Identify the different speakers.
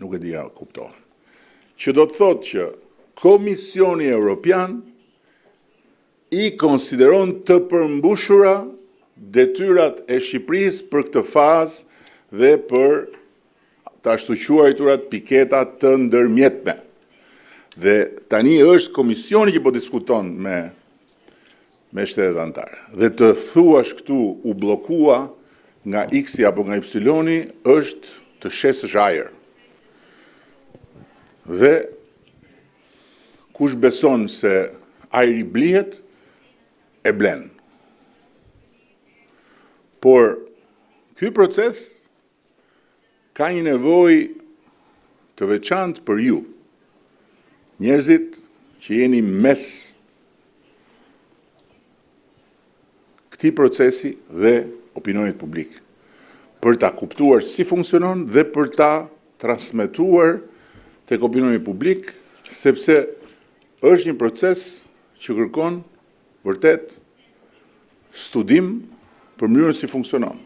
Speaker 1: Nuk e di a kuptohem. Që do të thotë që Komisioni Evropian i konsideron të përmbushura detyrat e Shqipërisë për këtë fazë dhe për të ashtuquajturat piketa të ndërmjetme. Dhe tani është komisioni që po diskuton me me shtetet anëtare. Dhe të thuash këtu u bllokua nga X-i apo nga Y-i është të shesësh ajër. Dhe kush beson se ajri blihet, e blen. Por ky proces ka një nevojë të veçantë për ju, njerëzit që jeni mes këtij procesi dhe opinionit publik, për ta kuptuar si funksionon dhe për ta transmetuar tek opinioni publik, sepse është një proces që kërkon vërtet studim për mënyrën si funksionon.